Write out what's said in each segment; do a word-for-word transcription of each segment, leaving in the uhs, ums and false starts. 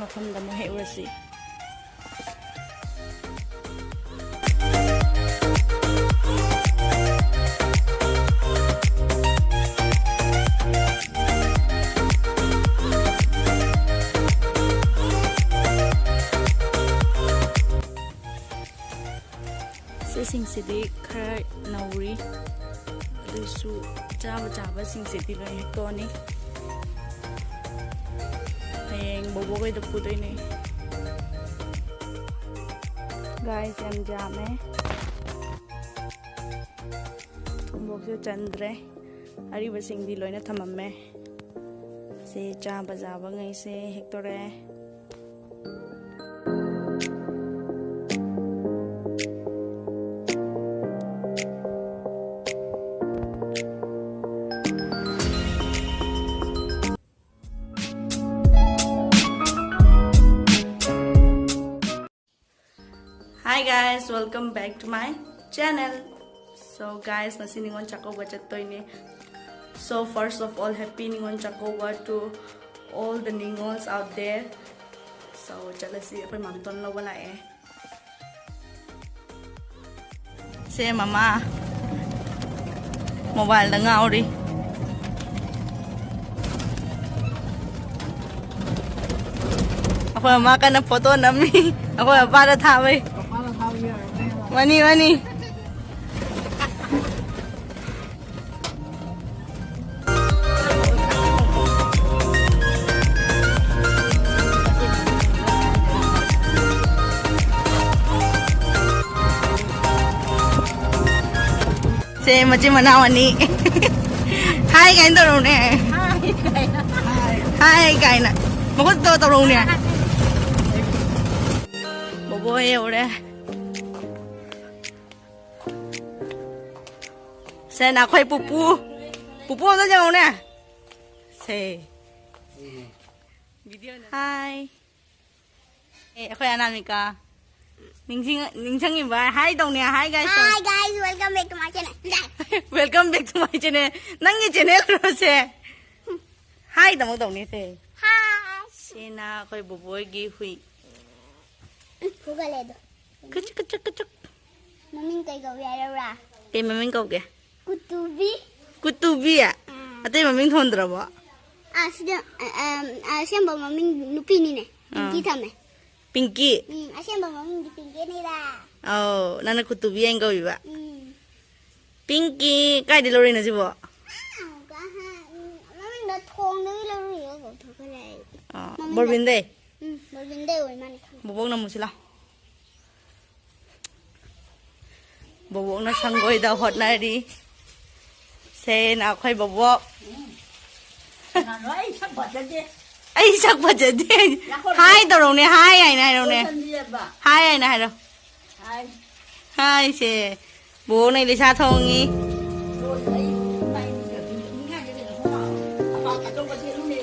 ꯃꯐꯝꯗ ꯑꯃꯨꯛ ꯍꯦꯛꯎꯔꯁꯤ꯫ ꯁꯤꯁꯤꯡꯁꯤꯗꯤ ꯈꯔ ꯅꯧꯔꯤ, ꯑꯗꯨꯁꯨ ꯆꯥꯕ ꯆꯥꯕꯁꯤꯡꯁꯤꯗꯤ ꯂꯣꯏ ꯍꯦꯛꯇꯣꯛꯑꯅꯤ꯫ ꯍꯌꯦꯡ ꯕꯣꯕꯣꯛꯈꯣꯏꯗ ꯄꯨꯗꯣꯏꯅꯦ꯫ ꯒꯥꯏꯁ, ꯌꯥꯝ ꯌꯥꯝꯃꯦ꯫ ꯊꯨꯝꯃꯣꯛꯁꯨ ꯆꯟꯗ꯭ꯔꯦ꯫ ꯑꯔꯤꯕꯁꯤꯡꯗꯤ ꯂꯣꯏꯅ ꯊꯝꯃꯝꯃꯦ꯫ ꯁꯤ ꯆꯥꯕ ꯌꯥꯕꯉꯩꯁꯦ ꯍꯦꯛꯇꯣꯔꯛꯑꯦ꯫ Hi guys, welcome back to my channel. So guys, ꯉꯁꯤ ꯅꯤꯉꯣꯜ ꯆꯥꯛꯀꯧꯕ ꯆꯠꯇꯣꯏꯅꯦ꯫ So first of all, happy Ningol Chakkouba to all the ꯅꯤꯉꯣꯜꯁ out there. So ꯆꯠꯂꯁꯤ, ꯑꯩꯈꯣꯏ ꯃꯥꯝꯇꯣꯟ ꯂꯧꯕ ꯂꯥꯛꯑꯦ꯫ ꯁꯦ ꯃꯃꯥ ꯃꯣꯕꯥꯏꯜꯗ ꯉꯥꯎꯔꯤ꯫ ꯑꯩꯈꯣꯏ ꯃꯃꯥ ꯀꯟꯅ ꯐꯣꯇꯣ ꯅꯝꯃꯤ꯫ ꯑꯩꯈꯣꯏ ꯃꯄꯥꯗ ꯊꯥꯕꯩ꯫ Money, money. ꯁꯦ ꯃꯆꯤꯟ ꯃꯅꯥꯎ ꯑꯅꯤ꯫ ꯍꯥꯏ ꯀꯥꯏꯅ ꯇꯧꯔꯛꯎꯅꯦ꯫ ꯍꯥꯏ ꯀꯥꯏꯅ꯫ ꯃꯈꯨꯠꯇꯣ ꯇꯧꯔꯛꯎꯅꯦ꯫ ꯕꯣꯕꯣ ꯌꯧꯔꯦ꯫ ꯁꯦ ꯅꯈꯣꯏ ꯄꯨꯄꯨ꯫ ꯄꯨꯄꯨ ꯑꯝꯇ ꯌꯦꯡꯉꯨꯅꯦ꯫ ꯁꯦ꯫ ꯍꯥꯏ꯫ ꯑꯦ, ꯑꯩꯈꯣꯏ ꯑꯅꯥꯃꯤꯀꯥ꯫ ꯅꯤꯡꯁꯤꯡ-, ꯅꯤꯡꯁꯤꯡꯉꯤꯕ? ꯍꯥꯏ ꯇꯧꯅꯦ, ꯍꯥꯏ guys ꯇꯧ꯫ Hi guys, welcome back to my channel. Welcome back to my channel. ꯅꯪꯒꯤ channel ꯔꯣ ꯁꯦ? ꯍꯥꯏ ꯇꯥꯃꯣ ꯇꯧꯅꯦ ꯁꯦ꯫ Hi. ꯁꯤꯅ ꯑꯩꯈꯣꯏ ꯕꯣꯕꯣꯏꯒꯤ ꯍꯨꯏ꯫ ꯐꯨꯒꯠꯂꯦ ꯑꯗꯣ꯫ ꯀꯆꯛ, ꯀꯆꯛ, ꯀꯆꯛ꯫ ꯃꯃꯤꯡ ꯀꯩ ꯀꯧꯏ ꯍꯥꯏꯔꯛꯎꯔꯥ? ꯀꯩ ꯃꯃꯤꯡ ꯀꯧꯒꯦ? ꯀꯨꯇꯨꯕꯤ꯫ ꯀꯨꯇꯨꯕꯤ? ꯑꯥ꯫ ꯑꯇꯩ ꯃꯃꯤꯡ ꯊꯣꯟꯗ꯭ꯔꯕꯣ? ꯑꯥ, ꯁꯤꯗ, ꯑ, ꯑ, ꯑꯁꯦꯡꯕ ꯃꯃꯤꯡ ꯅꯨꯄꯤꯅꯤꯅꯦ꯫ ꯑꯥ꯫ ꯄꯤꯡꯀꯤ ꯊꯝꯃꯦ꯫ ꯄꯤꯡꯀꯤ? ꯎꯝ, ꯑꯁꯦꯡꯕ ꯃꯃꯤꯡꯗꯤ ꯄꯤꯡꯀꯤꯅꯤꯗ꯫ ꯑꯧ, ꯅꯪꯅ ꯀꯨꯇꯨꯕꯤ ꯍꯥꯏꯅ ꯀꯧꯕꯤꯕ? ꯎꯝ꯫ ꯄꯤꯡꯀꯤ, ꯀꯥꯏꯗꯩ ꯂꯧꯔꯛꯏꯅꯣ ꯁꯤꯕꯣ? ꯑꯥ, ꯀꯥ-, ꯎꯝ, ꯃꯃꯤꯡꯗꯣ ꯊꯣꯡꯗꯒꯤ ꯂꯧꯔꯨꯏꯌꯦ, ꯀꯥꯎꯊꯣꯛꯈ꯭ꯔꯦ ꯑꯩ꯫ ꯑꯥ, ꯃꯃꯤꯡꯗꯣ ꯕꯣꯔꯕꯤꯟꯗꯩ? ꯎꯝ, ꯕꯣꯔꯕꯤꯟꯗꯩ ꯑꯣꯏ ꯃꯥꯅꯦ꯫ ꯕꯣꯕꯣꯛꯅ ꯑꯃꯨꯛ ꯁꯤ ꯂꯥꯎ꯫ ꯕꯣꯕꯣꯛꯅ ꯁꯪꯒꯣꯏꯗ ꯍꯣꯠꯅꯔꯤ꯫ ꯁꯦꯅ ꯑꯩꯈꯣꯏ ꯕꯣꯕꯣꯛ꯫ ꯀꯅꯥꯅꯣ? ꯑꯩ ꯁꯛ ꯐꯖꯗꯦ꯫ ꯑꯩ ꯁꯛ ꯐꯖꯗꯦ꯫ ꯂꯥꯛꯈꯣ, ꯂꯥꯛꯈꯣ꯫ ꯍꯥꯏ ꯇꯧꯔꯛꯎꯅꯦ, ꯍꯥꯏ ꯍꯥꯏꯅ ꯍꯥꯏꯔꯛꯎꯅꯦ꯫ ꯂꯣꯏꯁꯟꯕꯤꯔꯕ? ꯍꯥꯏ ꯍꯥꯏꯅ ꯍꯥꯏꯔꯣ꯫ ꯍꯥꯏ꯫ ꯍꯥꯏꯁꯦ꯫ ꯕꯣꯕꯣꯛꯅ ꯏꯂꯤꯁꯥ ꯊꯣꯡꯉꯤ꯫ ꯂꯣꯏ, ꯑꯩ ꯃꯥꯏ ꯃꯤꯠꯀ ꯃꯤꯠ ꯉꯥꯏꯒꯦ ꯀꯩꯅꯣ, ꯈꯣꯡꯒ꯭ꯔꯥꯎ ꯑꯄꯥꯛꯄ ꯑꯆꯧꯕ ꯁꯦꯠꯂꯨꯅꯦ꯫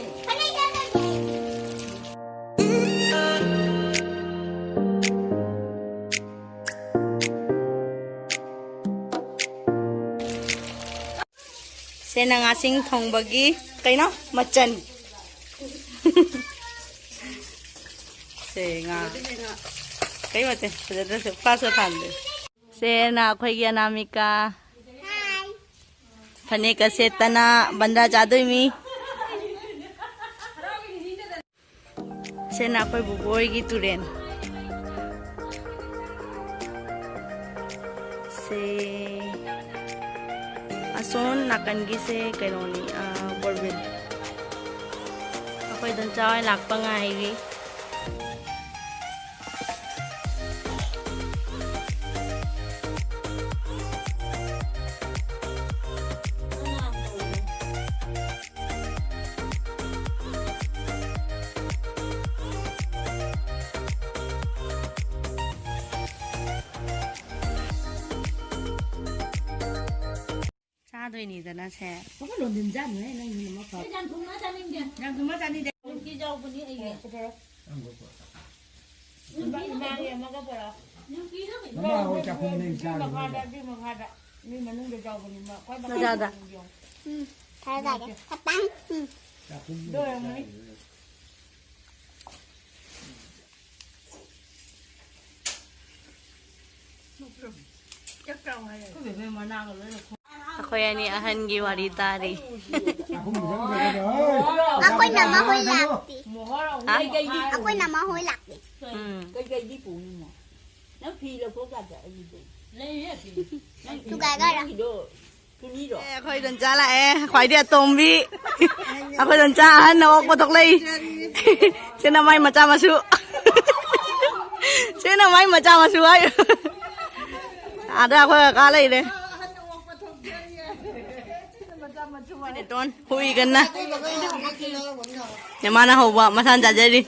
ꯁꯦꯅ ꯉꯥꯁꯤꯡ ꯊꯣꯡꯕꯒꯤ ꯀꯩꯅꯣ? ꯃꯆꯜ꯫ ꯁꯦ ꯉꯥ꯫ ꯀꯩ ꯃꯆꯜ? ꯐꯖꯗ꯭ꯔꯁꯨ ꯐ꯭ꯂꯥꯁꯇ ꯊꯥꯟꯗꯦ꯫ ꯁꯦꯅ ꯑꯩꯈꯣꯏꯒꯤ ꯑꯅꯥꯃꯤꯀꯥ꯫ ꯐꯅꯦꯛꯀ ꯁꯦꯠꯇꯅ ꯕꯟꯗꯥ ꯆꯥꯗꯣꯏꯃꯤ꯫ ꯁꯤꯅ ꯑꯩꯈꯣꯏ ꯕꯨꯕꯣꯏꯒꯤ ꯇꯨꯔꯦꯟ꯫ ꯁꯦ, ꯑꯁꯣꯝ ꯅꯥꯀꯟꯒꯤꯁꯦ ꯀꯩꯅꯣꯅꯤ, ꯑ, ꯕꯣꯔꯕꯤꯜ꯫ ꯑꯩꯈꯣꯏ ꯗꯣꯟꯆꯥ ꯍꯣꯏ ꯂꯥꯛꯄ ꯉꯥꯏꯔꯤ꯫ ꯆꯥꯗꯣꯏꯅꯤꯗꯅ ꯁꯦ꯫ ꯑꯃ ꯂꯣꯟꯖꯤꯟ ꯆꯥꯅꯨꯍꯦ, ꯅꯪ ꯌꯦꯟ ꯑꯃ ꯐꯥꯎ꯫ ꯌꯥꯝ ꯊꯨꯝꯕ ꯆꯥꯅꯤꯡꯗꯦ꯫ ꯌꯥꯝ ꯊꯨꯝꯕ ꯆꯥꯅꯤꯡꯗꯦ꯫ ꯅꯨꯡꯇꯤ ꯆꯥꯎꯕꯅꯤ ꯑꯩꯒꯤ꯫ ꯏꯃꯥꯒꯤ ꯑꯃꯒ ꯄꯨꯔꯛꯑꯣ꯫ ꯅꯨꯡꯇꯤꯗ ꯀꯩꯅꯣ ꯏꯃꯥ ꯍꯣꯏ ꯇꯧꯕꯅꯤ꯫ ꯆꯥꯛꯈꯨꯝꯗꯩ ꯑꯗꯨꯏ ꯃꯈꯥꯗ, ꯆꯥꯔꯨꯔꯦ꯫ ꯑꯗꯨꯏ ꯃꯅꯨꯡꯗ ꯆꯥꯎꯕꯅꯤ꯫ ꯃꯥ ꯈ꯭ꯋꯥꯏ ꯃꯈꯥꯗ ꯆꯥꯗ꯫ ꯆꯥꯎꯕꯅꯤ꯫ ꯎꯝ, ꯈꯔ ꯆꯥꯒꯦ꯫ ꯈꯇꯪ꯫ ꯆꯥꯛꯈꯨꯝꯗꯩ ꯑꯗꯨ ꯑꯣꯏꯔꯝꯒꯅꯤ꯫ ꯆꯥꯔꯨꯔꯦ꯫ ꯑꯩꯈꯣꯏ ꯑꯅꯤ ꯑꯍꯟꯒꯤ ꯋꯥꯔꯤ ꯇꯥꯔꯤ꯫ ꯑꯩꯈꯣꯏꯅ ꯃꯈꯣꯏ ꯂꯥꯛꯇꯦ꯫ ꯍꯥ? ꯑꯩꯈꯣꯏꯅ ꯃꯈꯣꯏ ꯂꯥꯛꯇꯦ꯫ ꯎꯝ꯫ ꯀꯩꯀꯩꯗꯤ ꯄꯨꯅꯤꯅꯣ? ꯅꯪ ꯐꯤ ꯂꯧꯊꯣꯛ ꯌꯥꯗ꯭ꯔꯥ ꯑꯩꯒꯤꯗꯣ? ꯂꯩꯌꯦ ꯐꯤ꯫ ꯅꯪ ꯊꯨꯒꯥꯏꯒꯔꯥ꯫ ꯅꯪꯒꯤꯗꯣ ꯁꯨꯅꯤꯔꯣ? ꯑꯦ, ꯑꯩꯈꯣꯏ ꯗꯣꯟꯆꯥ ꯂꯥꯛꯑꯦ, ꯈ꯭ꯋꯥꯏꯗꯩ ꯑꯇꯣꯝꯕꯤ꯫ ꯑꯩꯈꯣꯏ ꯗꯣꯟꯆꯥ ꯑꯍꯟ ꯑꯣꯛꯄ ꯊꯣꯛꯂꯛꯏ꯫ ꯁꯤꯅ ꯃꯥꯏ ꯃꯆꯥ ꯃꯁꯨ꯫ ꯁꯤꯅ ꯃꯥꯏ ꯃꯆꯥ ꯃꯁꯨ ꯍꯥꯏ꯫ ꯑꯥꯗ ꯑꯩꯈꯣꯏ ꯀꯀꯥ ꯂꯩꯔꯦ꯫ ꯍꯨꯏ ꯀꯟꯅ꯫ ꯅꯃꯥꯅ ꯍꯧꯕ ꯃꯁꯥꯅ ꯆꯥꯖꯔꯤ꯫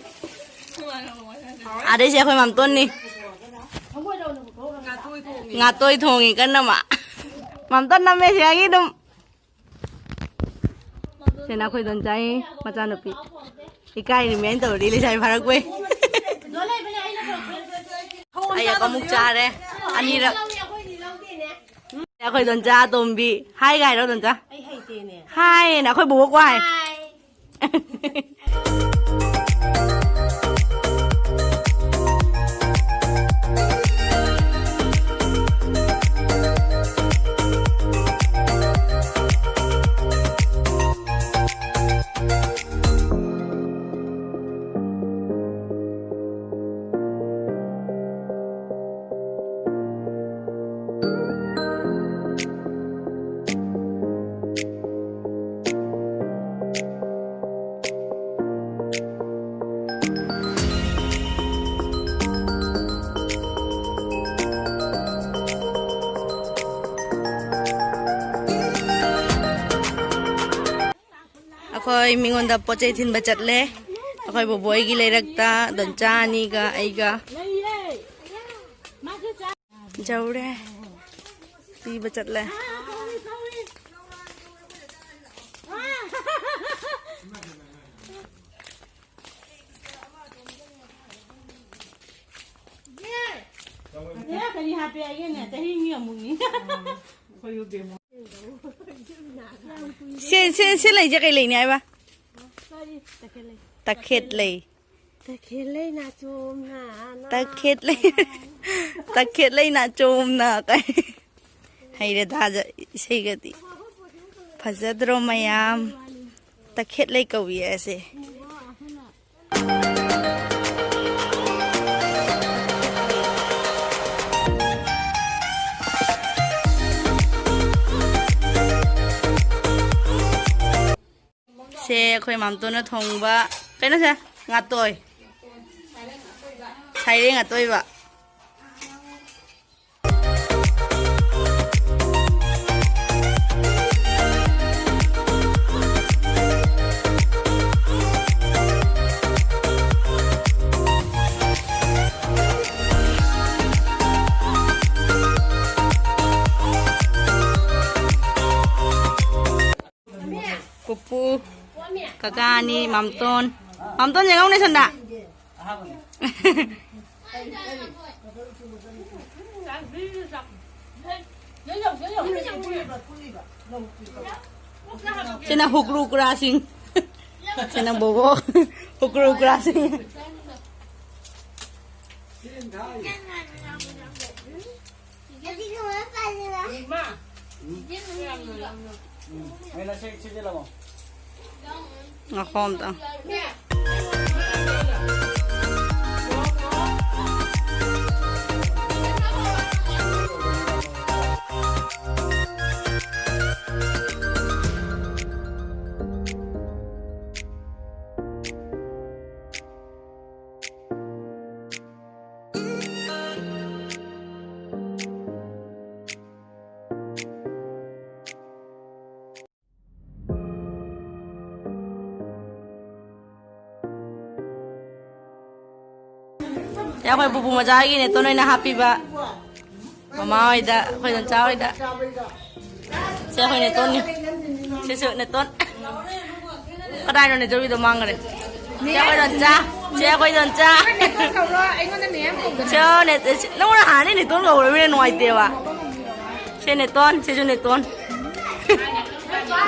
ꯑꯗꯩꯁꯦ ꯑꯩꯈꯣꯏ ꯃꯥꯝꯇꯣꯟꯅꯤ꯫ ꯉꯥꯇꯣꯏ ꯊꯣꯡꯉꯤ ꯀꯟꯅ ꯃꯥ꯫ ꯃꯥꯝꯇꯣꯟ ꯅꯝꯃꯦ ꯁꯤꯌꯥꯒꯤ ꯑꯗꯨꯝ꯫ ꯁꯤꯅ ꯑꯩꯈꯣꯏ ꯗꯣꯟꯆꯥꯏ ꯃꯆꯥꯅꯨꯄꯤ꯫ ꯏꯀꯥꯏꯔꯤꯃꯦ ꯑꯩꯅ ꯇꯧꯔꯗꯤ ꯂꯩꯁꯥꯕꯤ ꯐꯥꯔꯛꯄꯩ꯫ ꯑꯩ ꯑꯃꯨꯛ ꯆꯥꯔꯦ꯫ ꯑꯅꯤꯔꯛ꯫ ꯑꯩꯈꯣꯏ ꯗꯣꯟꯆꯥ ꯑꯇꯣꯝꯕꯤ꯫ ꯍꯥꯏꯒ ꯍꯥꯏꯔꯣ ꯗꯣꯟꯆꯥ꯫ ꯑꯩ ꯍꯩꯇꯦꯅꯦ꯫ ꯍꯥꯏꯅ ꯑꯩꯈꯣꯏ ꯕꯣꯕꯣꯛ ꯀꯣ ꯍꯥꯏ꯫ ꯍꯥꯏ꯫ ꯑꯩꯈꯣꯏ ꯃꯤꯉꯣꯟꯗ ꯄꯣꯠ ꯆꯩ ꯊꯤꯟꯕ ꯆꯠꯂꯦ꯫ ꯑꯩꯈꯣꯏ ꯕꯣꯕꯣꯏꯒꯤ ꯂꯩꯔꯛꯇ ꯗꯣꯟꯆꯥ ꯑꯅꯤꯒ ꯑꯩꯒ꯫ ꯌꯧꯔꯦ꯫ ꯄꯤꯕ ꯆꯠꯂꯦ꯫ ꯑꯦ, ꯀꯔꯤ ꯍꯥꯞꯄꯦ ꯍꯥꯏꯒꯦꯅꯦ? ꯆꯍꯤ ꯃꯤ ꯑꯃꯨꯛꯅꯤ꯫ ꯁꯦ, ꯁꯦ, ꯁꯦ ꯂꯩꯁꯦ ꯀꯩ ꯂꯩꯅꯤ ꯍꯥꯏꯕ? ꯀꯔꯤ? ꯇꯈꯦꯠ ꯂꯩ꯫ ꯇꯈꯦꯠ ꯂꯩ꯫ ꯇꯈꯦꯠ ꯂꯩ ꯅꯥꯆꯣꯝꯅ, ꯅꯥ-, ꯇꯈꯦꯠ ꯂꯩ꯫ ꯇꯈꯦꯠ ꯂꯩ ꯅꯥꯆꯣꯝꯅ ꯀꯥꯏ꯫ ꯍꯩꯔꯦꯗꯥ, ꯏꯁꯩꯒꯗꯤ꯫ ꯐꯖꯗ꯭ꯔꯣ ꯃꯌꯥꯝ? ꯇꯈꯦꯠ ꯂꯩ ꯀꯧꯏ ꯑꯁꯦ꯫ ꯁꯦ ꯑꯩꯈꯣꯏ ꯃꯥꯝꯇꯣꯟꯅ ꯊꯣꯡꯕ ꯀꯩꯅꯣꯁꯦ, ꯉꯥꯇꯣꯏ꯫ ꯁꯥꯏꯔꯦꯡ ꯑꯇꯣꯏꯕ꯫ ꯄꯨꯄꯨ, ꯀꯀꯥ ꯑꯅꯤ, ꯃꯥꯝꯇꯣꯟ꯫ ꯃꯥꯝꯇꯣꯟ ꯌꯦꯡꯉꯧꯅꯦ ꯁꯣꯝꯗ꯫ ꯁꯤꯅ ꯍꯨꯀ꯭ꯔꯨ ꯀ꯭ꯔꯥꯁꯤꯡ꯫ ꯁꯤꯅ ꯕꯣꯕꯣ꯫ ꯍꯨꯀ꯭ꯔꯨ ꯀ꯭ꯔꯥꯁꯤꯡ꯫ ꯉꯥꯏꯈꯣ ꯑꯝꯇ꯫ ꯁꯦ ꯑꯩꯈꯣꯏ ꯄꯨꯄꯨ ꯃꯆꯥ ꯍꯣꯏꯒꯤ ꯅꯦꯇꯣꯟ ꯑꯣꯏꯅ ꯍꯥꯞꯄꯤꯕ꯫ ꯃꯃꯥ ꯍꯣꯏꯗ, ꯑꯩꯈꯣꯏ ꯗꯣꯟꯆꯥ ꯍꯣꯏꯗ꯫ ꯁꯦ ꯑꯩꯈꯣꯏ ꯅꯦꯇꯣꯟꯅꯤ꯫ ꯁꯤꯁꯨ ꯅꯦꯇꯣꯟ꯫ ꯀꯗꯥꯏꯅꯣ ꯅꯦꯆꯧꯕꯤꯗꯣ ꯃꯥꯡꯈ꯭ꯔꯦ꯫ ꯁꯦ ꯑꯩꯈꯣꯏ ꯗꯣꯟꯆꯥ꯫ ꯁꯦ ꯑꯩꯈꯣꯏ ꯗꯣꯟꯆꯥ꯫ ꯁꯦ ꯅꯦ-, ꯁꯤ-, ꯅꯪꯉꯣꯟꯗ ꯍꯥꯟꯅꯗꯤ ꯅꯦꯇꯣꯟ ꯀꯧꯔꯃꯤꯅ ꯅꯨꯡꯉꯥꯏꯇꯦꯕ꯫ ꯁꯦ ꯅꯦꯇꯣꯟ, ꯁꯤꯁꯨ ꯅꯦꯇꯣꯟ꯫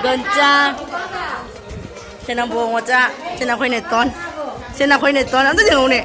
ꯗꯣꯟꯆꯥ꯫ ꯁꯦ ꯅꯝꯕꯣꯡ ꯃꯆꯥ꯫ ꯁꯦ ꯅꯈꯣꯏ ꯅꯦꯇꯣꯟ꯫ ꯁꯦ ꯅꯈꯣꯏ ꯅꯦꯇꯣꯟ꯫ ꯑꯝꯇ ꯌꯦꯡꯉꯨꯅꯦ꯫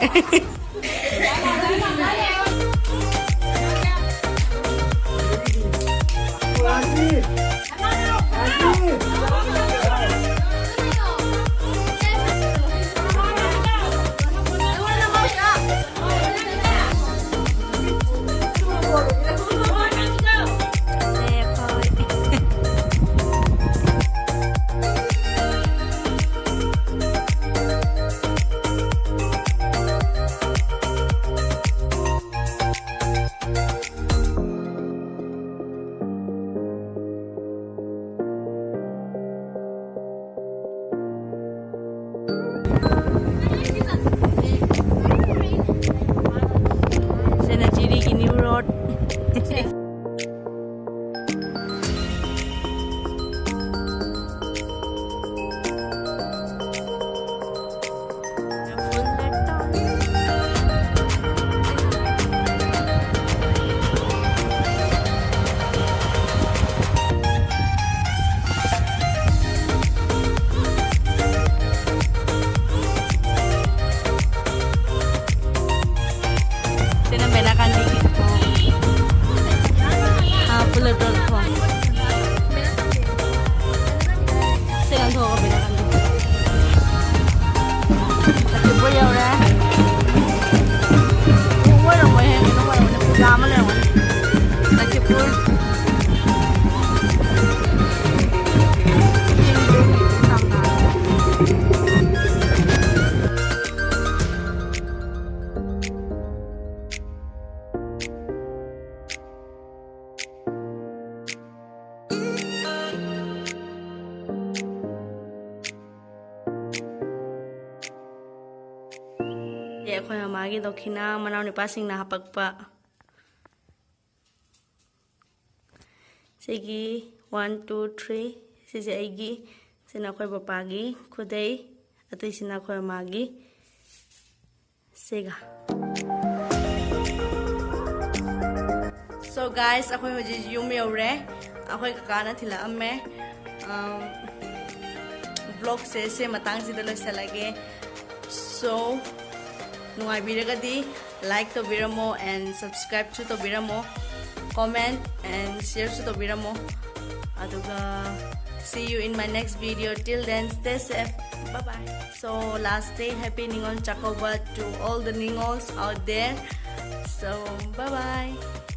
ꯑꯩꯈꯣꯏ ꯃꯃꯥꯒꯤ ꯗꯣꯈꯤꯅꯥ, ꯃꯅꯥꯎ ꯅꯨꯄꯥꯁꯤꯡꯅ ꯍꯥꯄꯛꯄ꯫ ꯁꯤꯒꯤ one, two, three, ꯁꯤꯁꯦ ꯑꯩꯒꯤ, ꯁꯤꯅ ꯑꯩꯈꯣꯏ ꯄꯄꯥꯒꯤ ꯈꯨꯗꯩ, ꯑꯇꯩꯁꯤꯅ ꯑꯩꯈꯣꯏ ꯃꯃꯥꯒꯤ꯫ ꯁꯤꯒ꯫ So guys, ꯑꯩꯈꯣꯏ ꯍꯧꯖꯤꯛ ꯌꯨꯝ ꯌꯧꯔꯦ꯫ ꯑꯩꯈꯣꯏ ꯀꯀꯥꯅ ꯊꯤꯜꯂꯛꯑꯝꯃꯦ꯫ ꯕ꯭ꯂꯣꯒꯁꯦ ꯁꯤ ꯃꯇꯥꯡꯁꯤꯗ ꯂꯣꯏꯁꯤꯜꯂꯒꯦ꯫ So, ꯅꯨꯡꯉꯥꯏꯕꯤꯔꯒꯗꯤ like ꯇꯧꯕꯤꯔꯝꯃꯣ and subscribeꯁꯨ ꯇꯧꯕꯤꯔꯝꯃꯣ, comment and shareꯁꯨ ꯇꯧꯕꯤꯔꯝꯃꯣ꯫ ꯑꯗꯨꯒ see you in my next video. Till then, stay safe. Bye bye. So, last day, happy Ningol Chakouba to all the Ningols out there. So, bye bye.